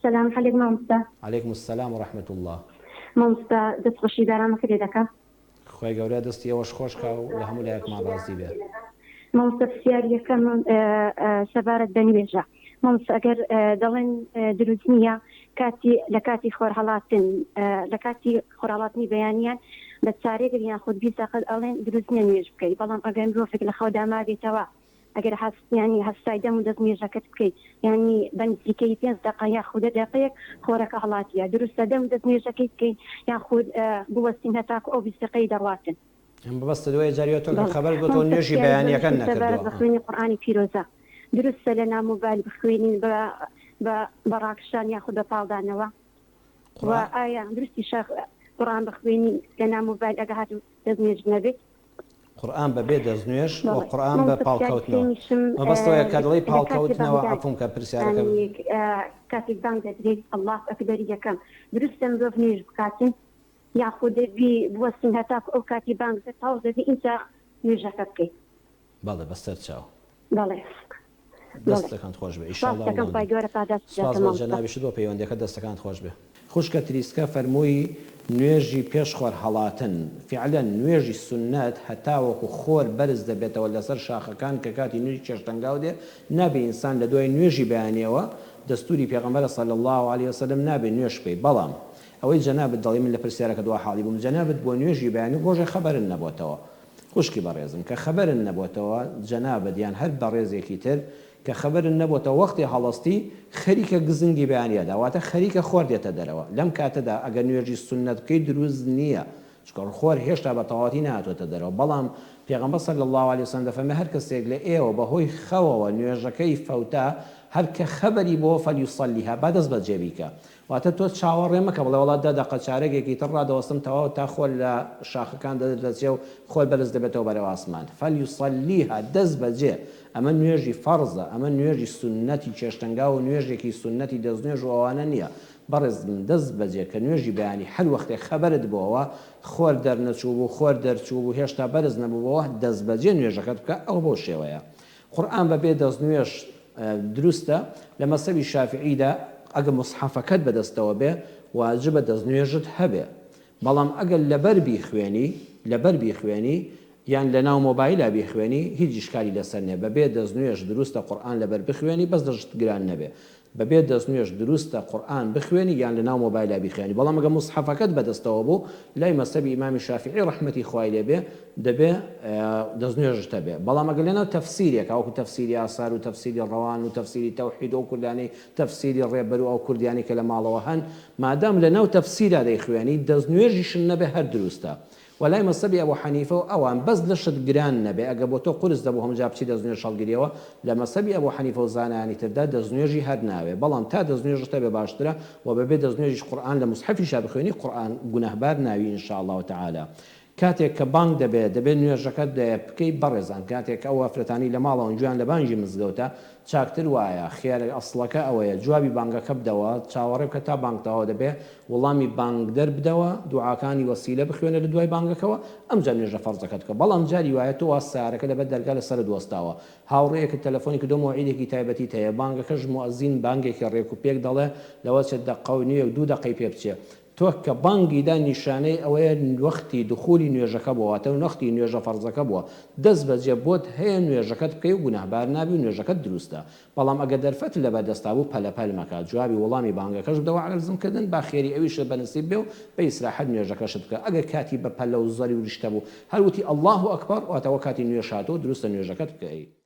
سلام علیک مامۆستا. علیکم السلام و رحمە اللە. مامۆستا دەست خۆشی بارامەکە لێ دەکا. خوای گەورە دەستی ئێوەش خۆش کا و لە هەموو لایەکمان ڕازی بێ. مامۆستا پرسیاری یەکەم سەبارەت بە نوێژە مامۆستا ئەگەر دەڵێن دروست نییە کاتی لە کاتی خۆرهەڵاتن لە کاتی خۆرهەڵاتنی بەیانیان بە چارێک یاخود 20 دەقە ئەڵێن دروست نییە نوێژ بکەی بەڵام ئەگەر مرۆڤێک لە خەودا مابێتەوە ئەگەر هەست یانی هەستای دەم و دەست نوێژەکەت بکەی یانی بە نزیکەی پێنج دەقە یاخود دە دەقەیەک خۆرەکە هەڵاتیە دروستە دەم و دەست نوێژەکەی بکەین یاخود بوەستین هەتاکو ئەو 20 دەقەی دەڕواتن. مەبەستت وەیە جاری وا تۆ کە بەڵێ خەبەرت بۆتەوە مامۆستا نوێژی پرسیاری بەیانیەکەت دووەمیشم سەبارەت نەکردووە. بە خوێنی قورئانی پیرۆزە دروستە لە ناو مۆبایل بخوێنین بە بە بە ڕاکشان یاخود بە پاڵدانەوە وە قورئان ئایا دروستیشە قورئان بخوێنین لە ناو مۆبایل ئەگەر هاتوو دەست نوێژ نەبێت؟ قورئان بە بێ دەستنوێژ و بەڵێ قورئان بە مامۆستا پرسیاری پاڵکەوتنەوە سێیەمیشم مەبەست ئەوەیە کە دەڵێی لە کاتی پاڵکەوتنەوە بانگدان عەفوم کە پرسیارەکە یانی کاتێک بانگ دەدرێت اللە اکبر یەکەم دروستە مرۆڤ نوێژ بکاتن یاخود دەبی بوەستین هەتاکو ئەو کاتی بانگ تەواو دەبی ئینجا نوێژەکە بکەین؟ بەڵێ بەسەر چاو. بەڵێ بەڵێ دەستەکانت خۆش بێ سوپاست ئیشاڵڵا دەکەم وڵام خوای دەم. گەورە پاداشت سوپاس بداتە بۆ مامۆستا. جەنابیشت بۆ پەیوەندیەکەت دەستەکانت خۆش بێ. خوشکە تریسکە فەرمووی نوێژی پێش خۆر هەڵاتن فیعلەن نوێژی سوننەت هەتاوەکو خۆر بەرز دەبێتەوە لەسەر شاخەکان کە کاتی نوێژی چێشتەنگاو دێ نابێ ئینسان لە دوای نوێژی بەیانیەوە دەستوری پێغەمبەرە صلی اللە علیە وسلم نابێ نوێژ بکەی بەڵام ئەوەی جەنابت دەڵێی من لە پرسیارەکەت وا حاڵی بووم جەنابت بۆ نوێژی بەیانی ڕۆژێ خەبەرت نەبۆتەوە خوشکی بەڕێزم کە خەبەرت نەبۆتەوە جەنابت یان هەر بەڕێزێکی تر کە خەبەرت نەبۆتەوە وەختی هەڵەستی خەریکە گزنگی بەیانی ئەدا واتە خەریکە خۆر دێتە دەرەوە لەم کاتەدا ئەگەر نوێژی سوننەت بکەی دروست نییە چونکە خۆر هێشتا بە تەواوەتی نەهاتۆتە دەرەوە بەڵام پێغەمبەر صلی اللە علیە وسلم دەفەرمێ هەر کەسێک لە ئێوە بە هۆی خەوەوە نوێژەکەی فەوتا هەر کە خەبەری بۆوە فلیصلیها با دەست بەجێ بیکا واتە تۆ چاوەڕێ مەکە بڵێ وەڵا دە دەقە چارەگێکی تر ڕادەوەستم تەواو تا خۆر لە شاخەکان دەردەچێ و خۆر بەرز دەبێتەوە بەرەو ئاسمان فلیصلیها دەست بەجێ ئەمە نوێژی فەڕزە ئەمە نوێژی سوننەتی چێشتەنگاو و نوێژێکی سوننەتی دەستنوێژ و ئەوانە نییە بەڕێزم دەست بەجێ کە نوێژی بەیانی هەر وەختێک خەبەرت بۆوە خۆر دەرنەچووبوو خۆر دەرچووبوو هێشتا بەرز نەبووبۆوە دەست بەجێ نوێژەکەت بکە ئەوە بەو شێوەیە قورئان بە بێ دەستنوێژ دروستە، لە مەزهەبی شافیعیدا ئەگەر موسحەفەکەت بە دەستەوە بێ واجبە دەستنوێژت هەبێ، بەڵام ئەگەر لەبەر بیخوێنی لەبەر بیخوێنی یان لەناو مۆبایلا بیخوێنی هیچ ئیشکالی لەسەر نیە، بە بێ دەستنوێژ دروستە قورئان لەبەر بخوێنی بەس دەشت گران نەبێ بەبێ دەستنوێژ دروستە قورئان بخوێنی یان لەناو مۆبایلا بیخوێنی بەڵام ئەگەر موسحەفەکەت بەدەستەوە بوو لای مەزهەبی ئیمامی شافیعی ڕەحمەتی خوای لێ بێ دەبێ دەستنوێژت هەبێ بەڵام ئەگەر لەناو تەفسیرێکا وەکو تەفسیری ئاسار و تەفسیری ڕەوان و تەفسیری تەوحید و ئەو کوردانەی تەفسیری ڕێبەر و ئەو کوردیانەی کە لە ماڵەوە هەن مادام لەناو تەفسیرا دەیخوێنی دەستنوێژیشت نەبێ هەر دروستە وە لای مەزهەبی ئەبو حەنیفە و ئەوان بەس لەشت گران نەبێ ئەگەر بۆ تۆ قورس دەبوو هەموو جار بچی دەستنوێژ هەڵگریەوە لە مەزهەبی ئەبو حەنیفە و زانایانی تردا دەستنوێژی هەر ناوێ بەڵام تا دەستنوێژت هەبێ باشترە وە بەبێ دەستنوێژیش قورئان لە موسحەفیشا بخوێنی قورئان گوناهبار ناوی ان شاء اللە تعالی کاتێک کە بانگ دەبێ دەبێ نوێژەکەت بکەی بەڕێزان کاتێک کە ئەو ئافرەتانەی لە ماڵەوەن گوێیان لە بانگی مزگەوتە چاکتر وایە خێر ئەسڵەکە ئەوەیە جوابی بانگەکە بدەوە چاوەڕێ بکە تا بانگ تەواو دەبێ وڵامی بانگدەر بدەوە دوعاکانی وەسیلە بخوێنە لە دوای بانگەکەوە ئەمجا نوێژە فەرزەکەت بکە بەڵام جاری وایە تۆ وا سەیارەکە لەبەر دەرگا لەسەرت وەستاوە هاوڕێیەکت تەلەفۆنی کردوە مەوعیدێکی تایبەتیت هەیە بانگەکەش موئەزین بانگێکی ڕێک و پێک دەڵێ لەوەچێت دەقە و نیوێک دوو دەقەی پێ بچێ تۆ کە بانگی دا نیشانەی ئەوەیە وەختی دخولی نوێژەکە بووە واتە وەختی نوێژە فەرزەکە بووە دەست بەجێ بۆت هەیە نوێژەکەت بکەی و گوناهبار نابی و نوێژەکەت دروستە بەڵام ئەگەر دەرفەتت لەبەر دەستا بوو پەلە پەل مەکە جوابی وەڵامی بانگەکەش بدەوە عەرزم کردن با خێری ئەویشت بە نسیب بێ و بە ئیسراحەت نوێژەکەشت بکە ئەگەر کاتی بە پەلە و زەروریشت هەبوو هەر وتی اللە اکبر واتە ئەوە کاتی نوێژ هاتووە دروستە نوێژەکەت بکەی.